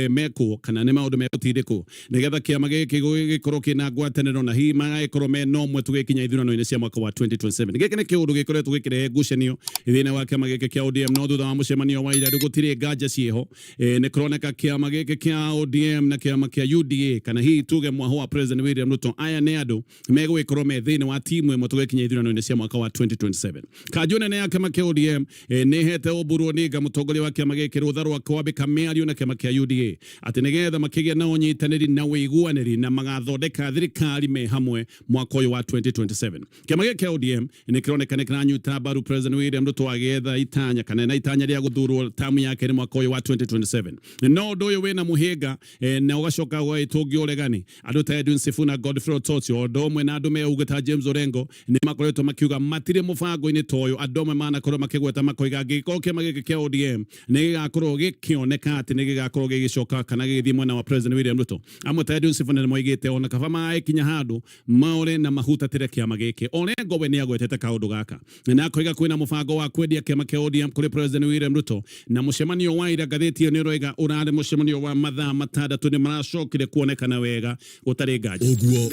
mekwo kana nĩ maũndũ megũtindĩkwo nĩgetha kĩama gĩkĩ gĩkorwo kĩna ngwatanĩro na hihi magagĩkorwo mena ũmwe tũgĩkinya ithurano-inĩ cia mwaka wa 2027. Gĩkĩ nĩ kĩũndũ gĩkoretwo gĩkĩrehe ngucanio thĩinĩ wa kĩama gĩkĩ kĩa ODM, no thutha wa mũcemanio wa ira rĩu gũtirĩ nganja ciĩho. Nĩ kũroneka kĩama gĩkĩ kĩa ODM na kĩama kĩa UDA, kana hihi tuge mwaho wa President William Ruto, aya nĩ andũ megũgĩkorwo me thĩinĩ wa timu ĩmwe tũgĩkinya ithurano-inĩ cia mwaka wa 2027. Kanjũ nene ya kĩama kĩa ODM nĩ ĩhete Oburu Odinga, mũtongoria wa kĩama gĩkĩ, rũtha rwa kwambĩka mĩario na kĩama kĩa UDA atĩ nĩgetha makĩgĩa na ũnyitanĩri na ũiguanĩri na magathondeka thirikari me hamwe mwaka ũyũ wa 2027. Kĩama gĩkĩ kĩa ODM nĩ kĩroneka nĩ kĩranyita mbaru President William Ruto agĩetha itanya kana na itanya rĩa gũthurwo tamu ya kerĩ mwaka ũyũ wa 2027. No ũndũ ũyũ wĩna mũhĩnga na ũgacoka ũgagĩtũngio ũregani. Andũ ta Edwin Sifuna, Godfrey Otochi o ũndũ ũmwe na andũ me ta James Orengo nĩ makoretwo makiuga matirĩ mũbango-inĩ ta ũyũ. Andũ amwe manakorwo makĩgweta makoiga angĩgĩkorwo kĩama gĩkĩ kĩa ODM nĩ gĩgakorwo gĩkĩoneka atĩ nĩ gĩgakorwo gĩgĩcoka kana gĩgĩthiĩ mwena wa President William Ruto. Amwe ta Edwin Sifuna nĩ moigĩte ona kaba magĩkinya handũ maore na mahutatĩre kĩama gĩkĩ. Orengo we nĩ agwetete kaũndũ gaka na akoiga kwĩna mũbango wa kwendia kĩama kĩa ODM kũrĩ President William Ruto, na mũcemanio wa ira ngathĩti ĩyo nĩ ũroiga ũrarĩ mũcemanio wa mathaa matandatũ nĩ maracokire kuonekana wega gũtarĩ nganja. Ũguo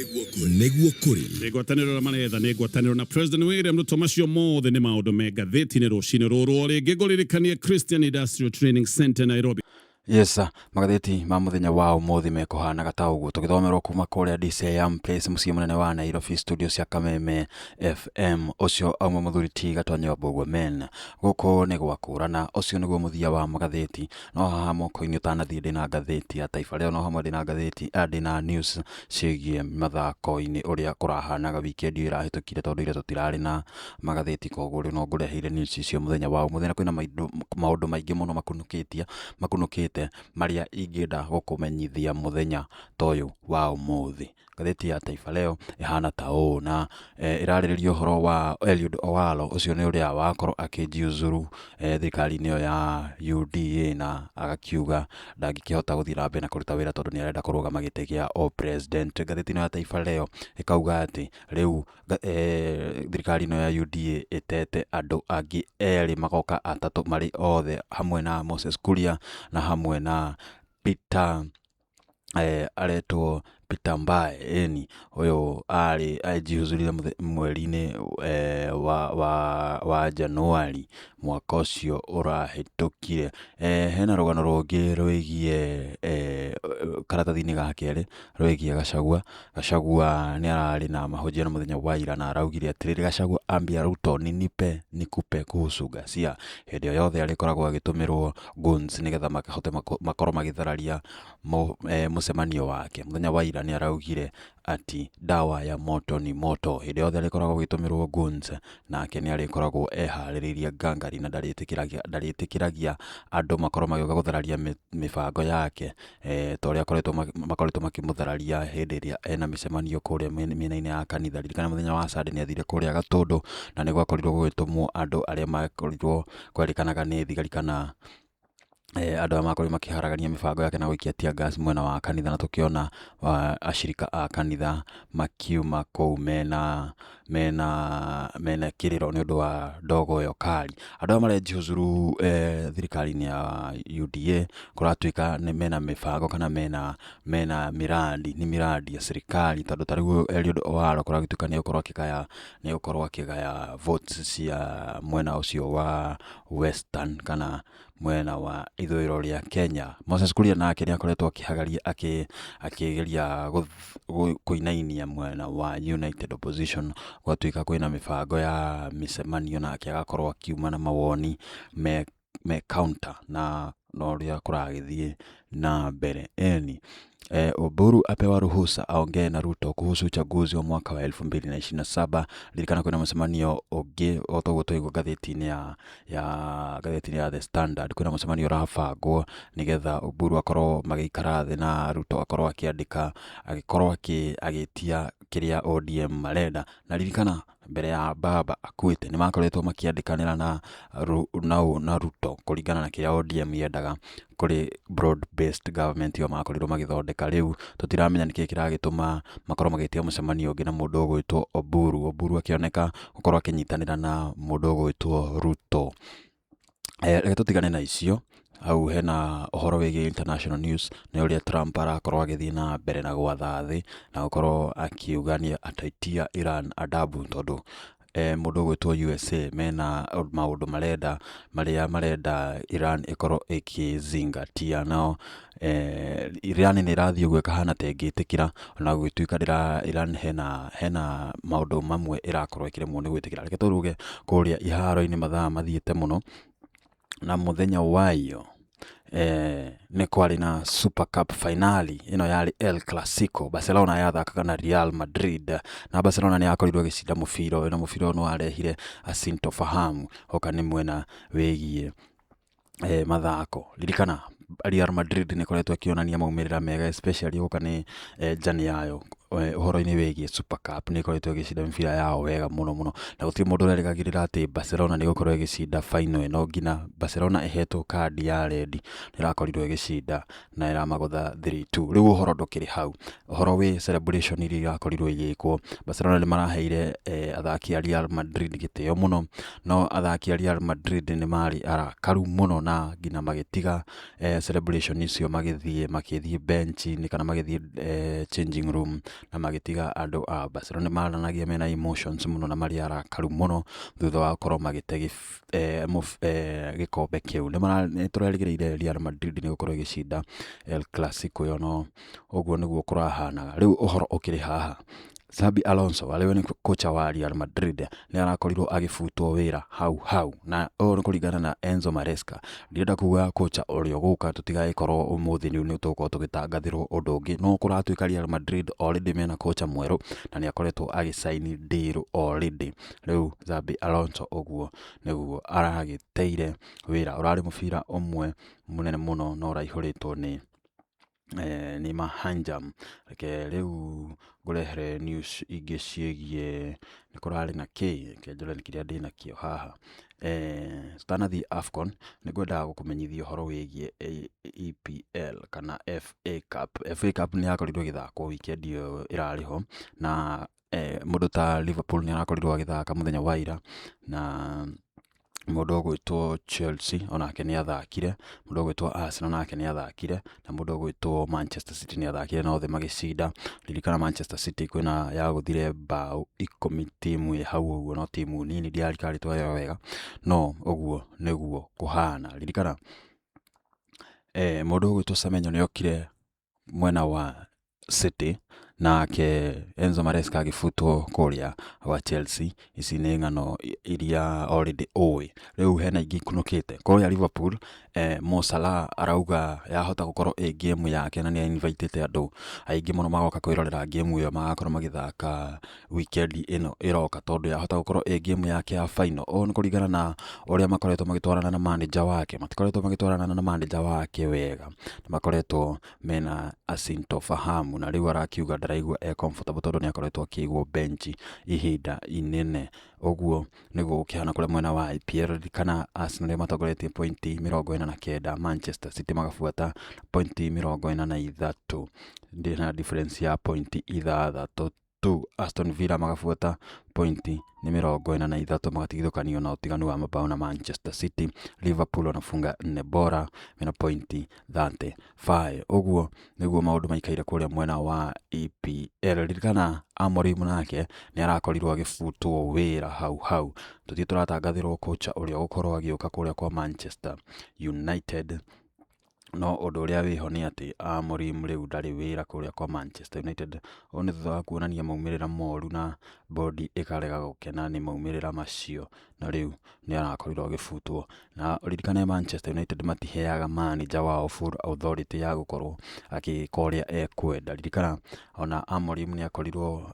nĩguo kũrĩ. Nĩ ngwatanĩro ĩrĩa maretha nĩ ngwatanĩro na President William Ruto. Macio mothe nĩ maũndũ me ngathĩti-inĩ rũcinĩ rũrũ. O rĩngĩ ngũririkanie Christian Industrial Training Center Nairobi. Yes sir, magathĩti ma mũthenya wa ũmũthĩ mekũhanaga ta ũguo tũgĩthomerwo kuma kũrĩa DCIM Place mũciĩ mũnene wa Nairobi, studio cia Kameme FM. Ũcio auma mũthuri ti Gatonyo Mbũgua men. Gũkũ nĩ gwakũrana, ũcio nĩguo mũthia wa magathĩti. No haha moko-inĩ ũtanathiĩ ndĩna ngathĩti ya Taifa Leo, no hamwe ndĩna ngathĩti ndĩna news ciĩgiĩ mathako-inĩ ũrĩa kũrahanaga weekend ĩyo ĩrahĩtũkire, tondũ ira tũtirarĩ na magathĩti, koguo rĩu no ngũreheire news icio mũthenya wa ũmũthĩ. Na kwĩna maũndũ maingĩ mũno makunũkĩte marĩa ingĩenda gũkũmenyithia mũthenya ta ũyũ wa ũmũthĩ. Ngathĩti ya Taifa Leo ĩhana ta ũũ, na ĩrarĩrĩria ũhoro wa Eliud Owalo, ũcio nĩ ũrĩa wakorwo akĩjiuzuru thirikari-inĩ ĩyo ya UDA, na agakiuga ndangĩkĩhota gũthiĩ na mbere na kũruta wĩra tondũ nĩ arenda kũrũgama gĩtĩ gĩa o president. Ngathĩti ĩno ya Taifa Leo ĩkauga atĩ rĩu thirikari ĩno ya UDA ĩtete andũ angĩ erĩ magoka atatũ marĩ othe hamwe na Moses Kuria na hamwe na Peter aretwo Peter Mbae, ĩni ũyũ arĩ anjihũzurire mweri-inĩ wa Januari mwaka ũcio ũrahĩtũkire. Hena rũgano rũngĩ rwĩgiĩ karatathi-inĩ ga kerĩ rwĩgiĩ Gachagua. Gachagua nĩ ararĩ na mahojiano mũthenya wa ira na araugire atĩrĩrĩ, Gachagua ambia Ruto ni nipe nikupe kuhusu ghasia. Hĩndĩ o yothe arĩkoragwo agĩtũmĩrwo goons nĩgetha mahote makorwo magĩthararia mũcemanio wake. Mũthenya wa ira nĩ araugire ati dawa ya moto ni moto. Hĩndĩ yothe arĩkoragwo agĩtũmĩrwo goons nake nĩ arĩkoragwo eharĩrĩirie ngangari na ndarĩtĩkĩragia andũ makorwo magĩũka gũthararia mĩbango yake ta ũrĩa makoretwo makĩmũthararia hĩndĩ ĩrĩa ena mĩcemanio kũrĩa mĩena-inĩ ya kanitha. Ririkana mũthenya wa Sunday nĩ athire kũrĩa Gatũndũ na nĩ gwakorirwo gũgĩtũmwo andũ arĩa makorirwo kwerĩkanaga nĩ thigari kana andũ arĩa makorirwo makĩharagania mĩbango yake na gũikia tear gas mwena wa kanitha, na tũkĩona ashirika a kanitha makiuma kũu mena kĩrĩro nĩ ũndũ wa ndogo ĩyo kali. Andũ aya marenjihũzuru thirikari-inĩ ya UDA kũratuĩka nĩ mena mĩbango kana mena miradi, nĩ miradi ya serikali, tondũ ta rĩu Eliud Owalo kũragĩtuĩka nĩ egũkorwo akĩgaya, nĩ egũkorwo akĩgaya votes cia mwena ũcio wa Western kana mwena wa ithũĩro rĩa Kenya. Moses Kuria nake nĩ akoretwo akĩhagaria akĩgeria kũinainia mwena wa United Opposition, gwatuĩka kwĩna mĩbango ya mĩcemanio nake agakorwo akiuma na mawoni me counter na ũrĩa kũragĩthiĩ na mbere. Eni Oburu apewa ruhusa aongee na Ruto kuhusu uchaguzi wa mwaka wa 2027. Ririkana kwĩna mũcemanio ũngĩ o toguo twaigua ngathĩti-inĩ ya ngathĩti-inĩ ya The Standard, kwĩna mũcemanio ũrabangwo nĩgetha Oburu akorwo magĩikara thĩ na Ruto akorwo akĩandĩka, agĩkorwo agĩtia kĩrĩa ODM marenda. Na ririkana mbere ya baba akuĩte nĩ makoretwo makĩandĩkanĩra na Ruto kũringana na kĩrĩa ODM yendaga kũrĩ broad based government ĩyo makorirwo magĩthondeka. Rĩu tũtiramenya nĩkĩĩ kĩragĩtũma makorwo magĩtia mũcemanio ũngĩ na mũndũ ũgwĩtwo Oburu. Oburu akĩoneka gũkorwo akĩnyitanĩra na mũndũ ũgwĩtwo Ruto. Reke tũtigane na icio. Hau hena ũhoro wĩgiĩ international news nĩ ũrĩa Trump arakorwo agĩthiĩ na mbere na gwatha thĩ na gũkorwo akiuga nĩ ataitia Iran adabu, tondũ mũndũ ũgwĩtwo USA mena maũndũ marenda marĩa marenda Iran ĩkorwo ĩkĩzingatia. Nao Iran nĩ ĩrathiĩ ũguo ĩkahana ta ĩngĩtĩkĩra, ona gũgĩtuĩka Iran hena maũndũ mamwe ĩrakorwo ĩkĩremwo nĩ gwĩtĩkĩra. Reke tũruge kũrĩa iharo-inĩ mathaa mathiĩte mũno na mũthenya wayo nĩ kwarĩ na Super Cup finali ĩno yarĩ El Clasico. Barcelona yathakaga na Real Madrid na Barcelona nĩ yakorirwo ĩgĩcinda mũbira ũyũ, na mũbira ũyũ nĩ warehire asintofahamu oka nĩ mwena wĩgiĩ mathako. Ririkana Real Madrid nĩ ĩkoretwo ĩkĩonania maumĩrĩra mega especially gũka nĩ journey yayo ũhoro-inĩ wĩgiĩ Super Cup, nĩ ĩkoretwo ĩgĩcinda mĩbira yao wega mũno mũno, na gũtirĩ mũndũ ũrerĩgagĩrĩra atĩ Barcelona nĩ ĩgũkorwo ĩgĩcinda final ĩno, nginya Barcelona ĩhetwo kandi ya red nĩ ĩrakorirwo ĩgĩcinda na ĩramagũtha 3-2. Rĩu ũhoro ndũkĩrĩ hau, ũhoro wĩ celebration iria irakorirwo igĩkwo. Barcelona nĩ maraheire athaki a Real Madrid gĩtĩo mũno, no athaki a Real Madrid nĩ marĩ arakaru mũno na nginya magĩtiga celebration icio, magĩthiĩ bench-inĩ kana magĩthiĩ changing room na magĩtiga andũ a Barcelona. Nĩ maranagĩa mena emotions mũno na marĩ arakaru mũno thutha wa gũkorwo magĩte gĩkombe kĩu. Nĩ tũrerĩgĩrĩire Real Madrid nĩ gũkorwo ĩgĩcinda El Clasico ĩyo, no ũguo nĩguo kũrahanaga. Rĩu ũhoro ũkĩrĩ haha, Xabi Alonso arĩ we nĩ kocha wa Real Madrid nĩ arakorirwo agĩbutwo wĩra hau hau, na ũũ nĩ kũringana na Enzo Maresca. Ndirenda kuga kocha ũrĩa ũgũka tũtigagĩkorwo ũmũthĩ nĩ tũgũkorwo tũgĩtangathĩrwo ũndũ ũngĩ, no kũratuĩka Real Madrid already mena kocha mwerũ na nĩ akoretwo agĩcaini deal already. Rĩu Xabi Alonso ũguo nĩguo aragĩteire wĩra. Ũrarĩ mũbira ũmwe mũnene mũno na ũraihũrĩtwo nĩ mahanjam. Reke rĩu ngũrehere news ingĩ ciĩgiĩ nĩ kũrarĩ na kĩ, reke njore kĩrĩa ndĩnakĩo haha. Tũtanathiĩ AFCON nĩ ngwendaga gũkũmenyithia ũhoro wĩgiĩ EPL kana FA Cup. FA Cup nĩ yakorirwo ĩgĩthakwo weekend ĩyo ĩrarĩ ho, na mũndũ ta Liverpool nĩ arakorirwo agĩthaka mũthenya wa ira, na Mũndũ ũgwĩtwo Chelsea onake nĩ athakire, mũndũ ũgwĩtwo Arsenal nake nĩ athakire, na mũndũ ũgwĩtwo Manchester City nĩ athakire na othe magĩcinda. Ririkana Manchester City kwĩna yagũthire mbaũ 10 timu ĩ hau ũguo, no timu nini ndiraririkana rĩtwa rĩayo wega, no ũguo nĩguo kũhana. Ririkana mũndũ ũgwĩtwo Semenyo nĩ okire mwena wa City, nake Enzo Maresca agĩbutwo kũrĩa gwa Chelsea. Ici nĩ ng'ano iria already ũĩ. Rĩu hena ingĩ ikunũkĩte. Kũrĩa Liverpool, Mo Salah arauga yahota gũkorwo ĩ game yake na nĩ invitĩte andũ aingĩ mũno magoka kwĩrorera game ĩyo magakorwo magĩthaka weekend ĩno ĩroka, tondũ yahota gũkorwo ĩ game yake ya final. Ũũ nĩ kũringana na ũrĩa makoretwo magĩtwarana na manager wake. Matikoretwo magĩtwarana na manager wake wega, nĩ makoretwo mena asintofahamu, na rĩu arakiuga ndaraigua e comfortable tondũ nĩ akoretwo akĩigwo bench ihinda inene. Ũguo nĩguo gũkĩhana kũrĩa mwena wa EPL. Ririkana Arsenal nĩo matongoretie pointi 49, Manchester City magabuata pointi 43, na difference ya pointi 6 tu. Aston Villa magabuata pointi nĩ 43, magatigithũkanio na ũtiganu wa mabao na Manchester City. Liverpool wanafunga nne bora mena pointi 35. Ũguo nĩguo maũndũ maikaire kũrĩa mwena wa EPL. Ririkana Amorim nake nĩ arakorirwo agĩbutwo wĩra hau hau. Tũthiĩ tũratangathĩrwo kocha ũrĩa ũgũkorwo agĩũka kũrĩa kwa Manchester United. No ũndũ ũrĩa wĩho nĩ atĩ Amorim rĩu ndarĩ wĩra kũrĩa kwa Manchester United. Ũũ nĩ thutha wa kuonania maumĩrĩra moru na bodi ĩkarega gũkena nĩ maumĩrĩra macio, na rĩu nĩ arakorirwo agĩbutwo. Na ũririkane Manchester United matiheaga manager wao full authority ya gũkorwo agĩka ũrĩa ekwenda. Ririkana ona Amorim nĩ akorirwo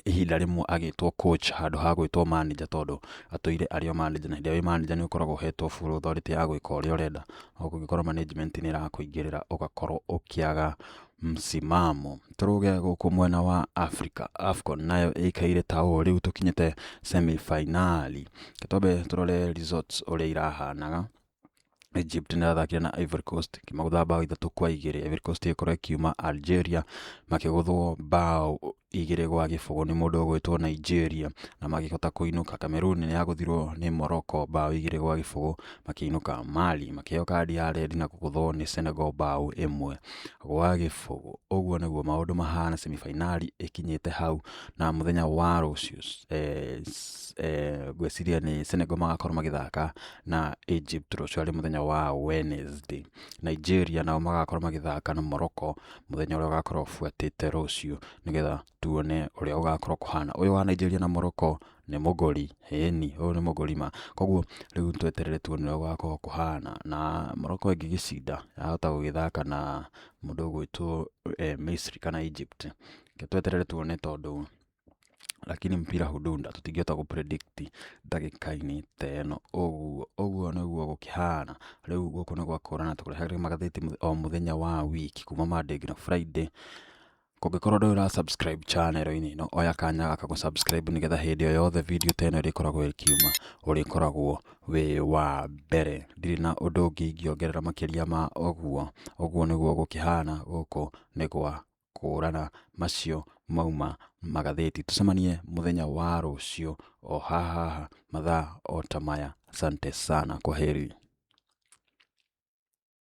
ihinda rĩmwe agĩtwo coach handũ ha gwĩtwo manager, tondũ atũire arĩ o manager, na hĩndĩ ĩrĩa wĩ manager nĩ ũkoragwo ũhetwo full authority ya gwĩka ũrĩa ũrenda. No kũngĩkorwo management nĩ ĩrakũingĩrĩra ũgakorwo ũkĩaga msimamo. Tũrũge gũkũ mwena wa Africa, AFCON nayo ĩikaire ta ũũ, rĩu tũkinyĩte semi finali. Twambe tũrore results ũrĩa irahanaga. Egypt nĩ irathakire na Ivory Coast ĩkĩmagũtha mbaũ 3-2. Ivory Coast ĩgĩkorwo ĩkiuma Algeria makĩgũthwo mbaũ 2-0 nĩ mũndũ ũgwĩtwo Nigeria na makĩhota kũinũka. Cameroon nĩ yagũthirwo nĩ Morocco mbaũ 2-0 makĩinũka. Mali makĩheo kandi ya red na kũgũthwo nĩ Senegal mbaũ 1-0. Ũguo nĩguo maũndũ mahana, semi-finali ĩkinyĩte hau, na mũthenya wa rũciũ ngwĩciria nĩ Senegal magakorwo magĩthaka na Egypt rũciũ arĩ mũthenya wa Wednesday. Nigeria nao magakorwo magĩthaka na Morocco mũthenya ũrĩa ũgakorwo ũbuatĩte rũciũ, nĩgetha tuone ũrĩa ũgakorwo kũhana. Ũyũ wa Nigeria na Morocco nĩ mũgũri, ĩni ũyũ nĩ mũgũri ma. Koguo rĩu tweterere tuone ũrĩa gũgakorwo kũhana, na Morocco ĩngĩgĩcinda yahota gũgĩthaka na mũndũ ũgwĩtwo Misri kana Egypt. Reke tweterere tuone, tondũ lakini mpira hudunda, tũtingĩhota gũ predict ndagĩka-inĩ ta ĩno. Ũguo ũguo nĩguo gũkĩhana. Rĩu gũkũ nĩ gwakũrana, tũkũrehagĩra magathĩti o mũthenya wa wiki kuma Monday nginya Friday. Kũngĩkorwo ndũrĩ ũra subscribe channel-inĩ ĩno, oya kanya gaka gũ subscribe nĩgetha hĩndĩ o yothe video ta ĩno ĩrĩkoragwo ĩkiuma ũrĩkoragwo wĩ wa mbere. Ndirĩ na ũndũ ũngĩ ingĩongerera makĩria ma ũguo. Ũguo nĩguo gũkĩhana gũkũ nĩ gwa kũrana. Macio mauma magathĩti. Tũcemanie mũthenya wa rũciũ o haha haha mathaa o ta maya. Asante sana, kwaheri.